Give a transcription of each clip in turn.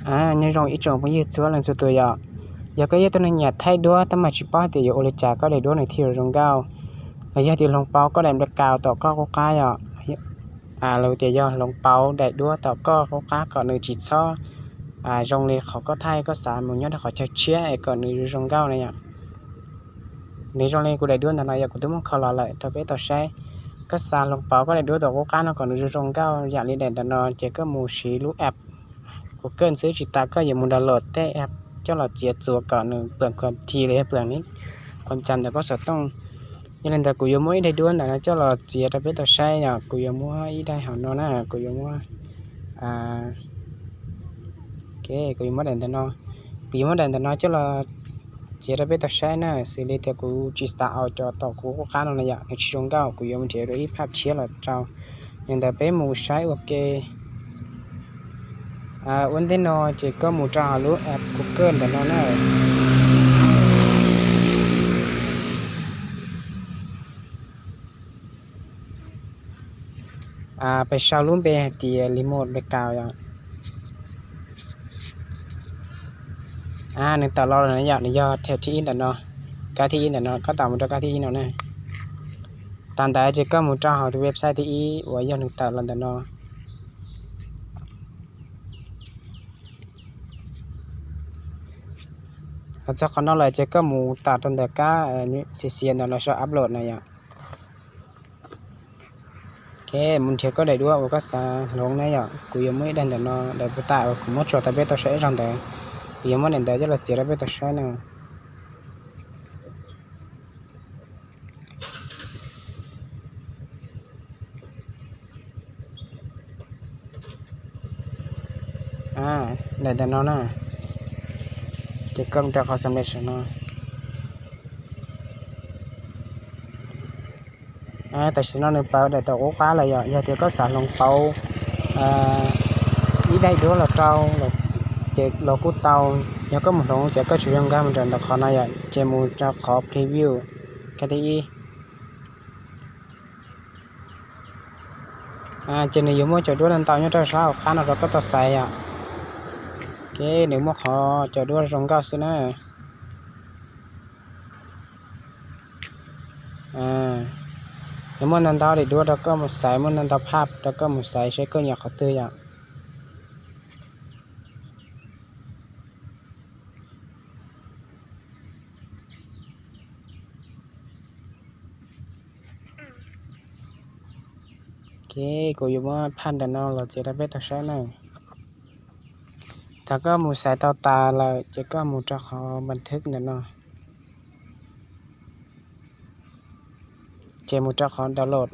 Nyob zoo ib tsoom phooj ywg txhua leej txhua tus yom. Yog koj yog ib tug neeg nyiam thaij duab tab mas tsis paub tias yuav ua li cas koj daim duab nws thiaj zoo nkauj, los yog tias hloov pauv koj daim npla kaus tom koj qub qab yom, los tias yog hloov pauv daim duab tom koj qub qab kom nws tsis txhob zoo li qhov koj thaij, koj xav mus nyob rau qhov chaw tshiab es kom nws zoo nkauj na yom. Nws zoo li kuv daim duab ntawm no yom, kuv twb muab kho los lawm rau peb tau saib. Koj xav hloov pauv koj daim duab tom qub qab no kom nws zoo zoo nkauj yam li daim ntawm no ces koj mus siv lub app Google xwb, tsis tas koj yuav mus download tej app coj los txiav txuas kom nws pawm khuam thi los yog pawm li qhov cas ntawm koj xov tooj. Yog li ntawd kuv yuav muab ib daim duab ntawm no coj los txiav rau peb tau saib yom. Kuv yuav muab ib daim hauv no na, kuv yuav muab, kuv yuav muab daim ntawm no, kuv yuav muab daim ntawm no coj los txiav rau peb tau saib na, xws li tias kuv tsis xav au cov tom kuv qub qab no na yom, nws tsis zoo nkauj, kuv yuav mus nrhiav dua ib phaj tshiab los rau. Yog li ntawd peb mus saib ua ke. Ua ntej no ces koj mus rau hauv lub app Google ntawm no na. Peb sau lub npe hais tias Limos Background yom. Nws tawm los lawm na yom, nws yog thib ib ntawm no, kab thib ib ntawm no, koj tau mus rau kab thib ib no na. Tag ntawd ces koj mus rau hauv tus website thib ib uas yog nws tawm los ntawm no. Los txog qhov no lawm ces koj mus tawm rau ntawm kab xiav xiav ntawm no sau upload na yom. Mus nrhiav koj daim duab uas koj xav hloov na yom. Kuv yuav muab ib daim ntawm no, daim puas tas uas kuv muab tso rau peb tau saib ib zaug ntawd, kuv yuav muab daim ntawd coj los txiav rau peb tau saib na. Daim ntawm no na, ces koj mus rau qhov xam lej saum no. Tam sim no nws pawv daim tom qub qab lawm yom. Yog tias koj xav hloov pauv ib daim duab los rau ces los kuj tau. Yog koj mus hloov ces koj tsis zoo nkauj mus rau ntawm qhov no yom, ces mus rau qhov preview kab thib ib. Ces nws yuav muaj cov duab ntau ntau nyob rau sab hauv qab no rau koj tau xaiv yom. Ces nws muaj qhov cov duab zoo nkauj xwb na. Nws muaj ntau ntau daim duab rau koj mus xaiv, muaj ntau ntau phaj rau koj mus xaiv seb koj nyiam qhov twg yom. Ok, kuv yuav muab phaj ntawm no los txiav rau peb tau saib na. Thaum koj mus xaiv tau tas lawm ces koj mus rau qhov npas thwb ntawm no, ces mus rau qhov download.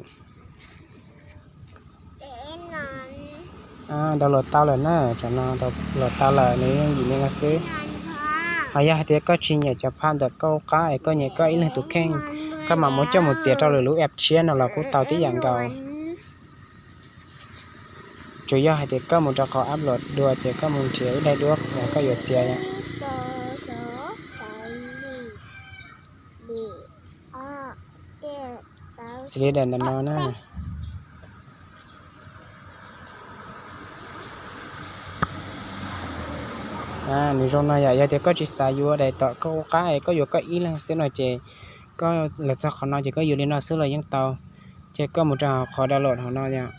Download tau lawm na, tam no download tau lawm, nws yeej yim li no xwb. Ho yog hais tias koj tsis nyiam cov phaj ntawm koj qab es koj nyiam koj ib leeg tus kheej, koj mam muab coj mus txiav rau lwm lub app tshiab no los kuj tau tib yam nkaus. Tsuas yog hais tias koj mus rau qhov upload dua ces koj mus nrhiav ib daim duab uas koj yuav txiav yom. Xws li daim ntawm no na. Nws zoo no yom. Yog tias koj tsis xav yuav daim tom koj qab es koj yuav koj ib leeg xwb no ces koj los txog qhov no ces koj yuav li no xwb los yeej tau. Ces koj mus rau qhov download hauv no yom.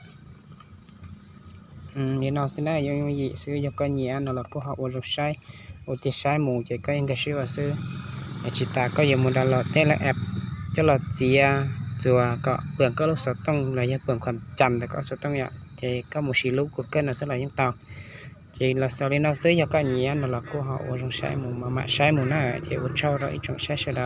Li no xwb na, yooj yooj yim xwb, yog koj nyiam no los kuj ho ua zoo saib, ua tiag saib mus ces koj yeej nkag siab ua xwb. Tsis tas koj yuav mus download tej lub app coj los txiav txuas kom pawm koj lub xov tooj los yog pawm khuam cas ntawm koj xov tooj yom, ces koj mus siv lub Google no xwb los yeej tau. Ces los xaus li no xwb, yog koj nyiam no los kuj ho ua zoo saib mus, mam mam saib mus na, ces ua tsaug rau ib tsoom saib sawv daws.